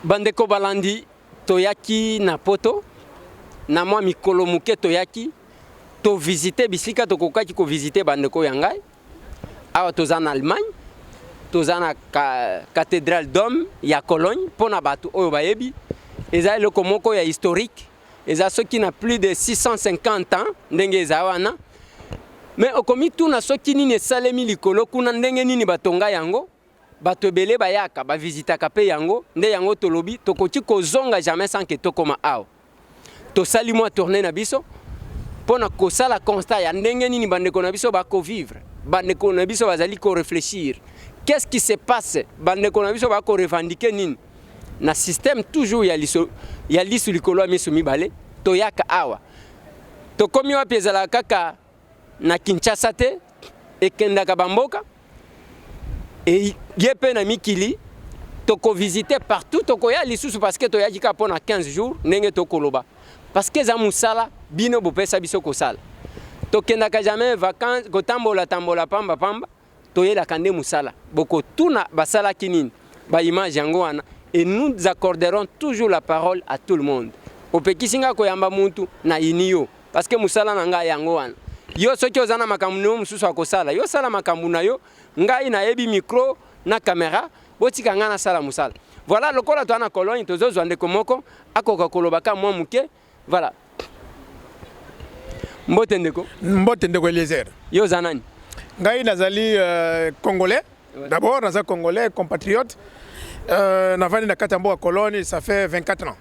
Bandeko balandi, toyaki na Poto na mwa mikolo moke, toyaki tovisite bisika tokokaki kovisite. Bandeko ya ngai, awa toza na Allemagne, toza na cathédrale Dom ya Cologne. Mpo na bato oyo bayebi, eza eloko moko ya historique, eza soki na plus de 650 ans ndenge eza wana. Mais okomituna soki nini esalemi likolo kuna, ndenge nini batonga yango. Bato ebele bayaka bavisitaka mpe yango. Nde yango tolobi tokoki kozonga jamais sans que tokóma awa. Tosali mwa tournée na biso mpo na kosala constat ya ndenge nini bandeko na biso bakovivre, bandeko na biso bazali korefléchir, qu'est-ce qui se passe, bandeko na biso bakorevendiquer nini na système toujours ya liso, ya lisu likolo ya miso mibale. Toyaka awa, tokomi wapi? Ezalaka kaka na Kinshasa te, ekendaka bamboka eye mpe na mikili, tokovisite partout. Tokoya lisusu parce que toyaki kaka mpo na 15 jours. Ndenge tokoloba, parce que eza mosala bino bopesa biso kosala. Tokendaka jamais vacance kotambola tambola pamba pamba, toyelaka nde mosala. Bokotuna basalaki nini, baimage yango wana. Et nous accorderons toujours la parole à tout le monde. Opekisi nga koyamba muntu na yini yo, parce que mosala na ngai yango wana. Yo soki oza na makambo na yo mosusu akosala, yo sala makambo na yo. Ngai nayebi micro na caméra, botika ngai nasala mosala. Voilà, lokola toza na Cologne, tozozwa ndeko moko akoka koloba ka mwa moke. Voilà, mbote ndeko. Mbote ndeko Eliezer. Yo oza nani? Ngai nazali congolais. D'abord naza congolais, compatriote, navandi na kati ya mboka Cologne, ça fait 24 ans.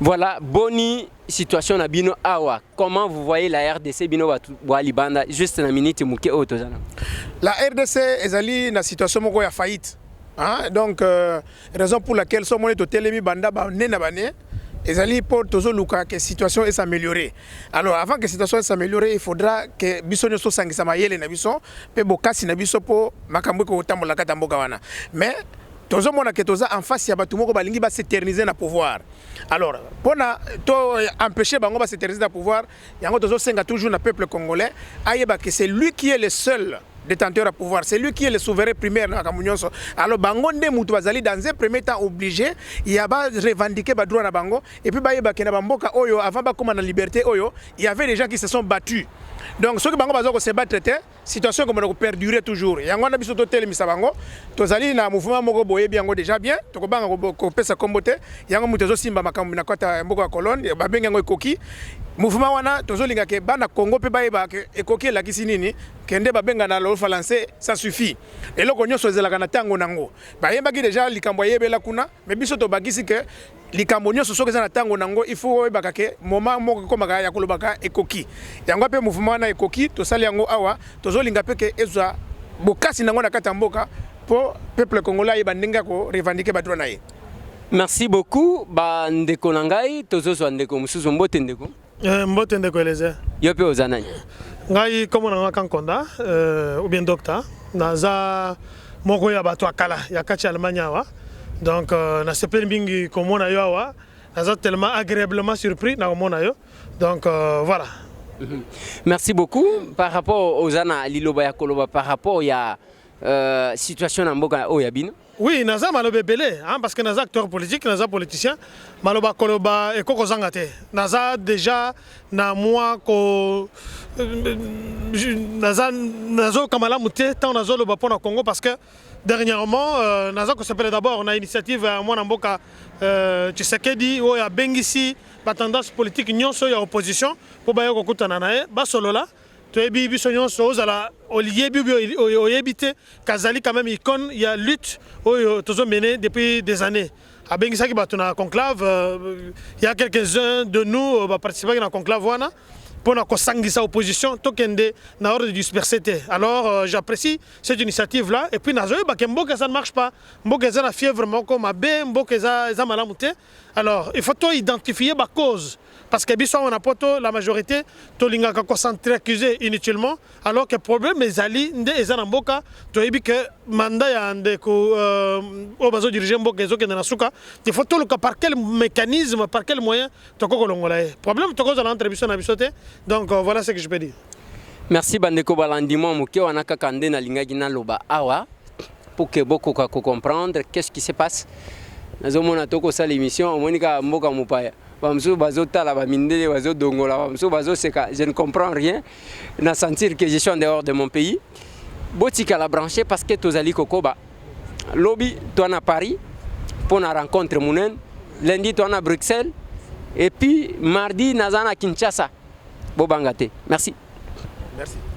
Voilà, boni situation na bino awa? Comment vous voyez la RDC, bino bato bwa libanda? Juste na minute moke oyo toza na. La RDC ezali na situation moko ya faillite, hein? Donc raison pour laquelle so omoni totelemi banda bane na bane, ezali mpo tozoluka ke situation es'améliorer. Alors avant que situation es'améliorer, il faudra ke biso nyonso tosangisa mayele na biso mpe bokasi na biso mpo makambo ekotambola kati ya mboka wana. Mais tozomona ke toza en face ya bato moko balingi bas'éterniser na pouvoir. Alors mpona to empêcher bango bas'éterniser na pouvoir, yango tozosenga toujours na peuple congolais ayeba ke c'est lui qui est le seul détenteur à pouvoir, c'est lui qui est le souverain primaire na makambo nyonso. Alors bango nde mutu bazali dans un premier temps obligé ya barevendiquer badroit na bango. Et puis bayeba ke na bamboka oyo, avant bakóma na liberté oyo, il y avait des gens qui se sont battus. Donc soki bango baza kose battre te, situation ekomona koperdurer toujours. Yango wana biso totelemisa bango. Tozali na mouvement moko, boyebi yango déjà bien, tokobanga kopesa kombo te. Yango moto ezosimba makambo na kati ya mboka ya Cologne, babengi yango Ekoki. Mouvement wana, tozolinga ke bana Congo mpe bayeba ke ekoki elakisi nini. Kende babenga na lofalancé, ça suffit. Eloko nyonso ezalaka na ntango nango. Bayembaki déjà likambo ayebela kuna, mais biso tobakisi ke likambo nyonso soki eza na ntango nango, il faut oyebaka ke moment moko ekomaka ya kolobaka ekoki. Yango mpe mouvement wana Ekoki, tosali yango awa. Tozolinga mpe ke ezwa bokasi nango na kati ya mboka mpo peuple congolais ayeba ndenge ya korevendiquer badroit na ye. Merci beaucoup bandeko na ngai. Tozozwa ndeko mosusu. Mbote ndeko. Mbote ndeko Eliezer. Yo mpe oza nani? Ngai kombo na nga Kankonda, ou bien docteur. Naza moko ya bato ya kala ya kati ya Allemagne awa. Donc nasepeli mingi komona yo awa. Naza tellement agréablement surpris na komona yo. Donc voilà. Merci beaucoup. Par rapport oza na liloba ya koloba par rapport ya situation na mboka oyo ya bino? Oui, naza maloba ebele, hein, parce que naza acteur politique, naza politicien. Maloba koloba ekoki kozanga te. Naza déjà na mwa ko naza nazoyoka malamu te ntango nazoloba mpo na Congo, parce que dernièrement naza kosepela d'abord na initiative ya mwana mboka Tshisekedi oyo abengisi batendance politique nyonso ya opposition mpo baya kokutana na ye, basolola. Toyebi biso nyonso, ozala oyebi oyebi te, kazali quand même icône ya lutte oyo tozomene depuis des années. Abengisaki bato na conclave, il y a quelques-uns de nous baparticipaki na conclave wana mpona kosangisa opposition, tokende na ordre dispersé te. Alors j'apprécie cette initiative là. Et puis nazoyebake mboka ça ne marche pas, mboka eza na fièvre moko mabe, mboka eza malamu te. Alors il faut to identifier bacause, parce que biso awa na Poto, la majorité tolingaka kos'entreaccuser inutilement, alors que problème ezali nde eza na mboka. Toyebi ke mandat ya ndeko oyo bazodirige mboka ezokende na suka. Il faut toluka par quel mécanisme, par quel moyen tokoki kolongola ye. Problème tokozala entre biso na biso te. Donc voilà ce que je peux dire. Merci bandeko balandi. Mwa moke wana kaka nde nalingaki naloba awa pour que bokoka kocomprendre qu'est-ce qui se passe. Nazomona tokosala émission, omoni kaka mboka mopaya, bamosusu bazotala, bamindele bazodongola, bamosusu bazoseka. Je ne comprends rien na sentir que je suis en dehors de mon pays. Botikala branché parce que tozali kokoba. Lobi toa na Paris mpo na rencontre monene, lundi toa na Bruxelles et puis mardi naza na Kinshasa. Bobanga te. Merci. Merci.